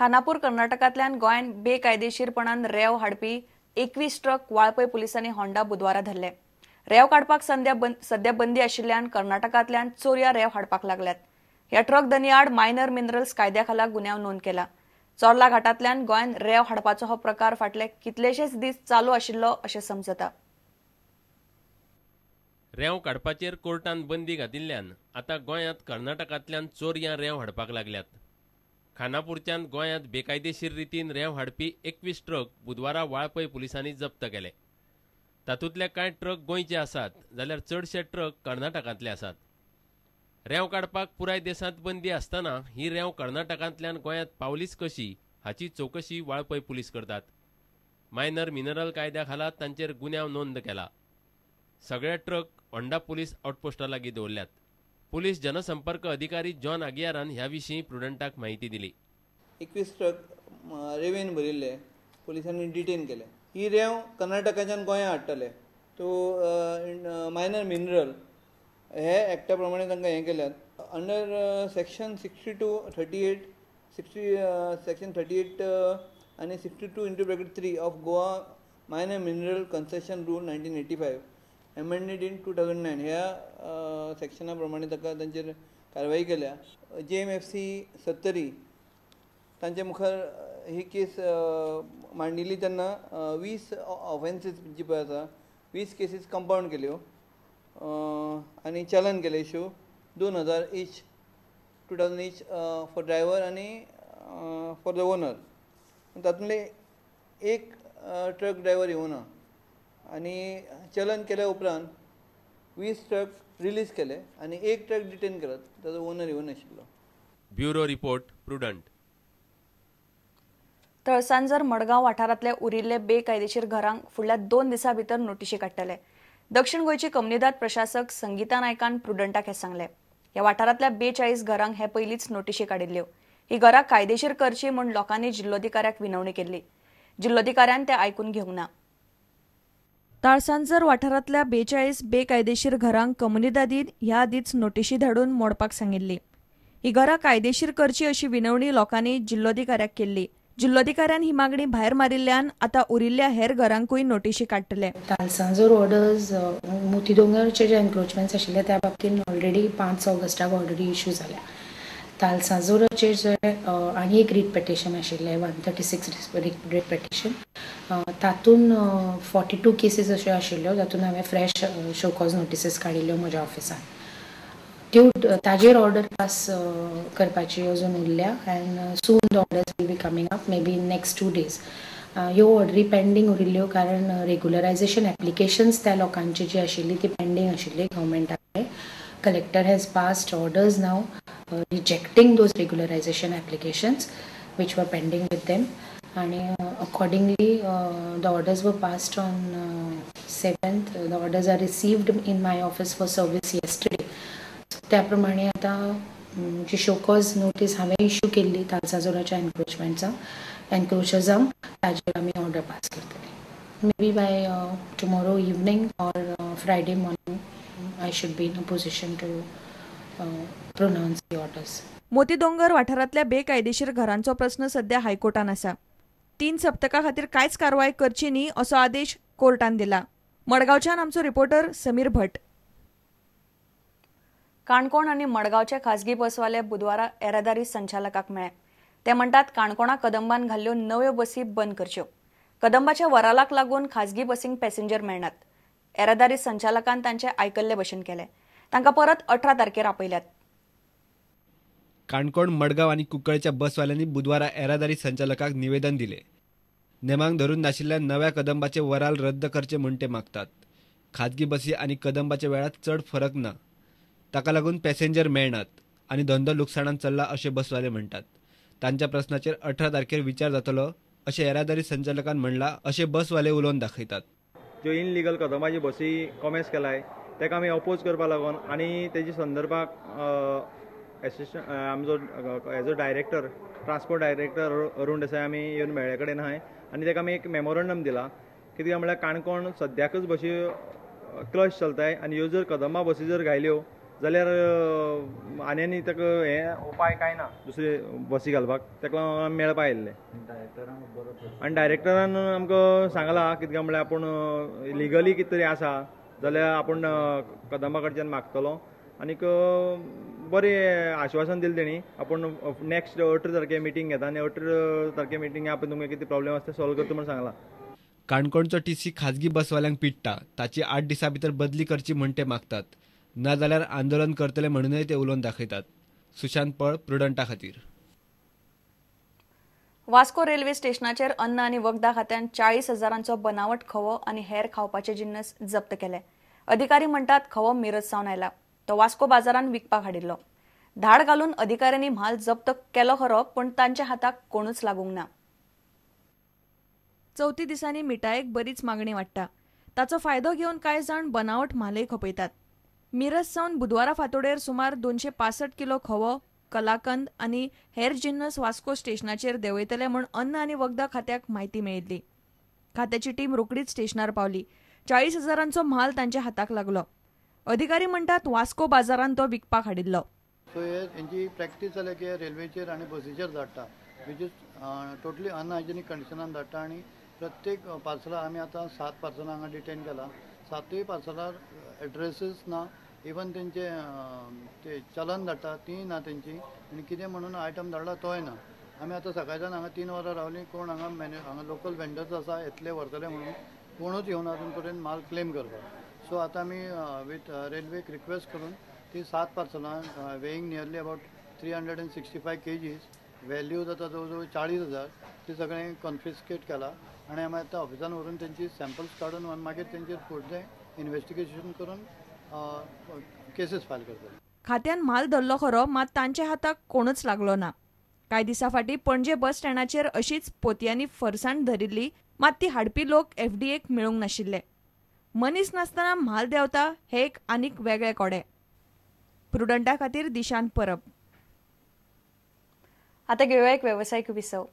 खानापूर कर्नाटकांतल्यान गोंयांत बेकायदेशीरपणान रेंव हाडपी 21 ट्रक वाळपय पुलिसांनी होंडा बुधवारा धरले. रेंव काडपाक सध्या बंदी आशिल्ल्यान कर्नाटकांतल्यान चोरयां रेंव हाडपाक लागल्यात. ह्या ट्रक धनयाआड मायनर मिनरल्स कायद्या खाला गुन्यांव नोंद केला. चोर्ला घाटांतल्यान गोंयांत रेंव हाडपाचो हो प्रकार फाटले कितलेशेच दीस चालू आशिल्लो अशें समजता. रेंव काडपाचेर कोर्टान बंदी घातिल्ल्यान आतां गोंयांत कर्नाटकांतल्यान चोरयां रेंव हाडपाक लागल्यात. खानापूरच्यान गोंयांत बेकायदेशीर रितीन रेंव हाडपी 21 ट्रक बुधवारा वाळपय पुलिसांनी जप्त केले. तातूंतले कांय ट्रक गोंयचे आसात जाल्यार चडशे ट्रक कर्नाटकांतले आसात. रेंव काडपाक पुराय देशांत बंदी आसतना ही रेंव कर्नाटकांतल्यान गोंयांत पावलीच कशी हाची चवकशी वाळपय पुलीस करतात. मायनर मिनरल कायद्या खाला तांचेर गुन्यांव नोंद केला. सगळे ट्रक होंडा पुलीस आउटपोस्टा लागीं दवरल्यात. पुलीस जनसंपर्क अधिकारी जॉन आगियारान ह्या विशीं प्रुडंटाक म्हायती दिली. 21 ट्रक रेंवेन भरिल्ले पुलिसांनी डिटेन केले. ही रेंव कर्नाटकाच्यान गोंया हाडटले तो मायनर मिनरल हे एक्टा प्रमाणे तांकां हें केल्यात. Under section 62, 38, 60, section 38 आनी 62(3) of Goa minor mineral concession rule 1985 amended in 2009 ह्या सेक्शना प्रमाणे ताका तांचेर कारवाई केल्या. JMFC Sattari तांचे मुखार ही केस मांडिल्ली तेन्ना 20 ऑफेन्सीस जी पळय आसा 20 केसीस कंपावंड केल्यो आनी चलन केले issue 2000 each, 2000 each for driver आनी फॉर the owner. तातूंतले एक ट्रक ड्रायव्हर येवना आनी चलन केल्या उपरांत 20 ट्रक रिलीज केले आनी एक ट्रक डिटेन केलो, ताजो owner येवनाशिल्लो. Bureau report, Prudent. Talsanzar Madgaon वाठारांतले उरिल्ले बेकायदेशीर घरांक फुडल्या 2 दिसां भितर नोटिशी काडटले. दक्षिण गोंयची कम्युनिदाद प्रशासक संगीता नायकान प्रुडंटाक हें सांगलें. ह्या वाठारांतल्या 42 घरांक हे पयलींच नोटिशी काडिल्ल्यो. ही घरां कायदेशीर करची म्हूण लोकांनी जिल्लोधिकाऱ्याक विनवणी केल्ली. जिल्लोधिकाऱ्यान ते आयकून घेवंक ना. ताळसांजर वाठारांतल्या 42 बेकायदेशीर घरांक कम्युनिदादीन ह्या आदींच नोटिशी धाडून मोडपाक सांगिल्ली. ही घरां कायदेशीर करची अशी विनवणी लोकांनी जिल्लोधिकाऱ्याक केल्ली. जिल्लोधिकाऱ्यान ही मागणी भायर मारिल्ल्यान आतां उरिल्ल्या हेर घरांकूय नोटिशी काडटले. तालसांजोर ऑर्डर्स मोतीडोंगरचे जे एन्क्रोचमेंट्स आशिल्ले त्या बाबतीन ऑलरेडी 5 ऑगस्टाक ऑलरेडी इश्यू जाल्या. तालसांजोराचेर जे आनी एक रीट पेटिशन आशिल्लें 136 रीट पेटिशन, तातूंत 42 केसीस अश्यो आशिल्ल्यो तातूंत हांवें फ्रेश शोकॉज नोटिसीस काडिल्ल्यो म्हज्या ऑफिसान. त्यो ताजेर ऑर्डर पास करपाची अजून उरल्या and soon the orders will be coming up maybe in next 2 days. ह्यो ऑर्डरी पेंडींग उरिल्ल्यो कारण रेगुलरायझेशन एप्लिकेशन्स त्या लोकांची जी आशिल्ली ती पेंडींग आशिल्ली गव्हर्मेंटा कडेन. Collector has passed orders now rejecting those regularization applications which were pending with them, and accordingly the orders were passed on 7th. The orders are received in my office for service yesterday. त्या प्रमाणे आतां जी show cause notice हांवें issue केल्ली तालसाजोराच्या एन्क्रोचर्सांक ताजेर आमी order pass करतले. Maybe by tomorrow evening or Friday morning I should be in a position to pronounce the orders. Motidongar वाठारांतल्या बेकायदेशीर घरांचो प्रस्न सध्या हायकोर्टान आसा. 3 सप्तकां खातीर कांयच कारवाय करची न्ही असो आदेश कोर्टान दिला. मडगांवच्यान आमचो रिपोर्टर समीर भट. काणकोण आनी मडगांवचे खासगी बसवाले बुधवारा येरादारी संचालकाक मेळ्ळे. ते म्हणटात काणकोणा कदंबान घाल्ल्यो नव्यो बसी बंद करच्यो. कदंबाच्या वरालाक लागून खासगी बसींक पॅसेंजर मेळनात. येरादारी संचालकान तांचे आयकल्ले भशेन केले. तांकां परत 18 तारखेर आपयल्यात. काणकोण, मडगांव आनी कुंकळच्या बसवाल्यांनी बुधवारा येरादारी संचालकाक निवेदन दिले. नेमांक धरून नाशिल्ल्या नव्या कदंबाचे वराल रद्द करचे म्हूण ते मागतात. खाजगी बसी आनी कदंबाच्या वेळात चड फरक ना, ताका लागून पॅसेंजर मेळनात आनी धंदो लुकसाणान चल्ला अशें बसवाले म्हणटात. तांच्या प्रस्नाचेर 18 तारखेर विचार जातलो अशें येरादारी संचालकान म्हणलां अशें बसवाले उलोवन दाखयतात. ज्यो इनलिगल कदंबाची बसी कॉमेस केलाय ताका आमी अपोज करपा लागून आनी तेजे संदर्भाक एसिस्टंट आमचो as a director transport director Arun Desai आमी येवन मेळ्ळे कडेन आहाय आनी ताका आमी एक मेमोरंडम दिला. कित्याक म्हळ्यार काणकोण सद्याकच बशी क्लश चलताय आनी ह्यो जर कदंबा बसी जर घायल्यो जाल्यार आनी आनी ताका हें उपाय कांय ना दुसरे बसी घालपाक, ताका लागून आमी मेळपा आयिल्ले. आनी डायरेक्टरान आमकां सांगलां कितें काय म्हणल्यार आपूण लिगली कितें तरी आसा जाल्यार आपूण कदंबा कडच्यान मागतलो आनीक बरें आश्वासन दिलें तेणी आपूण नेक्स्ट 18 तारखे मिटींग घेता आनी 18 तारखे मिटींग आपूण तुमकां कितें प्रॉब्लेम आसा ते सॉल्व करता म्हूण सांगलां. काणकोणचो टीसी खाजगी बसवाल्यांक पिडटा, ताची 8 दिसां भितर बदली करची म्हण ते मागतात, नाजाल्यार आंदोलन करतले म्हणूनय ते उलोवन दाखयतात. सुशांत पळ, प्रुडंटा खातीर. वास्को रेल्वे स्टेशनाचेर अन्न आनी वखदां खात्यान 40,000 बनावट खवो आनी हेर खावपाचे जिन्नस जप्त केले. अधिकारी म्हणटात खवो मिरज सावन आयला, तो वास्को बाजारान विकपाक हाडिल्लो. धाड घालून अधिकाऱ्यांनी म्हाल जप्त केलो खरो, पूण तांच्या हाताक कोणूच लागूंक ना. चवथी दिसांनी मिठायेक बरीच मागणी वाडटा, ताचो फायदो घेवन कांय जाण बनावट म्हालय खपयतात. मिरज सावन बुधवारा फांतोडेर सुमार 265 किलो खवो, कलाकंद आनी हेर जिन्नस वास्को स्टेशनाचेर देंवयतले म्हूण अन्न आनी वखदां खात्याक म्हायती मेळिल्ली. खात्याची टीम रोखडीच स्टेशनार पावली. 40,000 म्हाल तांच्या हाताक लागलो. अधिकारी म्हणटात वास्को बाजारान तो विकपाक हाडिल्लो. सो हे हेंची प्रॅक्टीस जाल्या की रेल्वेचेर आनी बसीचेर धाडटा, which is totally unhygienic कंडिशनान धाडटा. आनी प्रत्येक पार्सलां आमी आतां 7 पार्सलां हांगा डिटेन केलां. 7 पार्सलार एड्रेसीस ना, इवन तेंचे ते चलन धाडटा तीय ना तेंची, आनी कितें म्हणून आयटम धाडला तोय ना. आमी आतां सकाळच्यान हांगा 3 वरां रावलीं, कोण हांगा हांगा लोकल वेंडर्स आसा येतले व्हरतले म्हणून कोणूच येवना अजून पर्यंत माल क्लेम करपाक. सो आतां आमी विथ रेल्वेक रिक्वेस्ट करून ती 7 पार्सलां weighing nearly about 365 kgs, value जाता जवळ जवळ 40,000, ती सगळें कॉन्फिस्केट केला आनी आमी आतां ऑफिसान व्हरून तेंची सॅम्पल्स काडून मागीर तेंचेर फुडलें इन्वेस्टिगेशन करून केसीस फायल करतले. खात्यान म्हाल धरलो खरो, मात तांच्या हाताक कोणूच लागलो ना. कांय दिसां फाटीं पणजे बस स्टँडाचेर अशीच पोतयांनी फरसाण धरिल्ली, मात ती हाडपी लोक एफडीएक मेळूंक नाशिल्ले. मनीस नासतना म्हाल देंवता हे एक आनीक वेगळे कोडे. प्रुडंटा खातीर दिशांत परब. आतां घेवया एक वेवसायीक विसव.